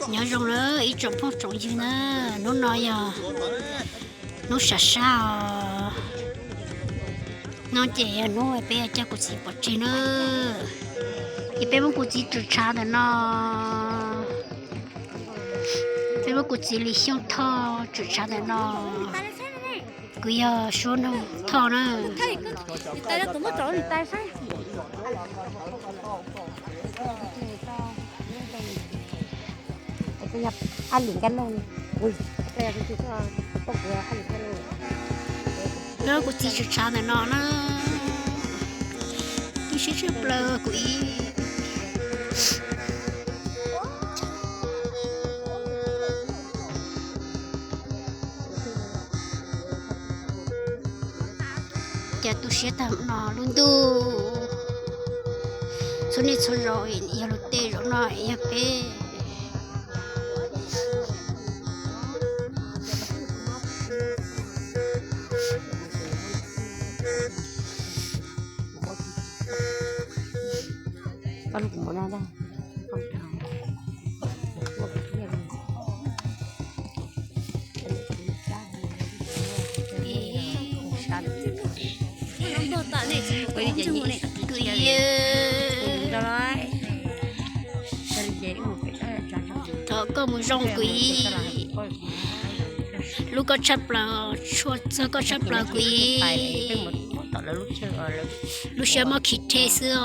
Nyob zoo na ib tsoom phooj tsoom ywg na, hnub no yog hnub sab sab os. No ces yog hnub peb yuav coj kuv txiv pov tseg na. Ces peb muab kuv txiv tswm tshav ntawm no, peb muab kuv txiv Lis Xyooj Thoj tswm tshav ntawm no. Kuv yog Suab Noog Thoj na. Ab lim nkaj looj, ab lim nkaj looj. Lawv kuv txiv tswm tshav ntawm no na, tu siab tshaj plaws kuv ib. Cas tu siab tag no lub ntuj, txhua niaj txhua zaus yog luag tej, zaum no yog peb. Thov koj mus zoo kuv ib. Hlub koj tshaj plaws, tshua txog koj tshaj plaws kuv ib. Lub siab muab khi rhe xwb os.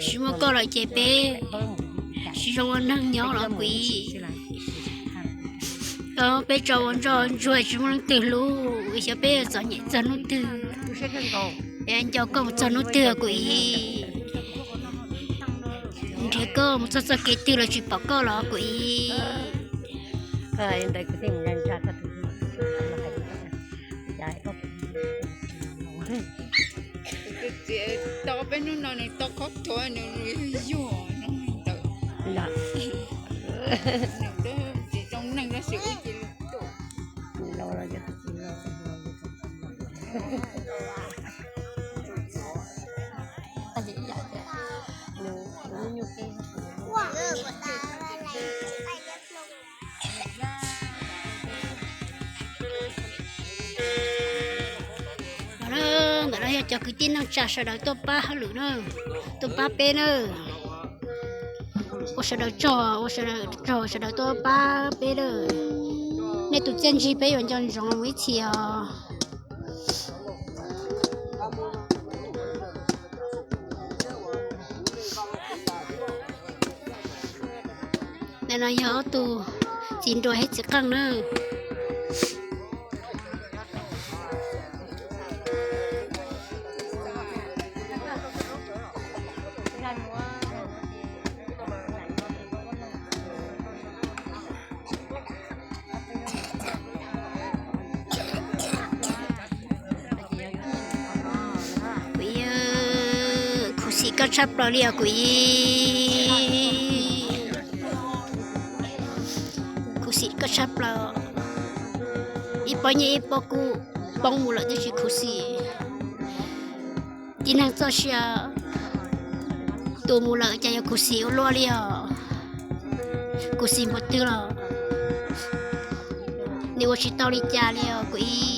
Tsis muaj koj lawm ces peb tsis zoo ua neeg nyob los kuv ib. Peb tso ua ntsoj ntsuag tsis muaj leej twg hlub, xyov peb yuav txom nyem txog hnub twg, nco koj mus txog hnub twg kuv ib. Nrhiav koj mus txog txoj kev twg los tsis pom koj los kuv ib. Txiv tau peb hnub no nws tau khob thuav nws yuag no ntawd. Nws tsis zoo neeg tab sis wb cia li tuaj. Ntawm no yog cov kwv tij neej tsa sawv daws tuaj pab hauj lwm na, tuaj pab peb na. Ua sawv daws tsaug, ua sawv daws tsaug, sawv daws tuaj pab peb na. Nej tus txiaj ntsig peb yuav nco ntsoov mus ib txhis os. Ntawm no yog ob tug txiv nruas thiab txiv qeej na. Kuv ib, khuv xim koj tshaj plaws li os kuv ib. Khuv xim koj tshaj plaws. Ib pob nyiaj ib pob kub poob mus lawm twb tsis khuv xim. Tib neeg txoj sia tus mus lawm cas yuav khuv xim ua luaj li os. Khuv xim npaum twg los nws ua tsis tau li cas li os kuv ib.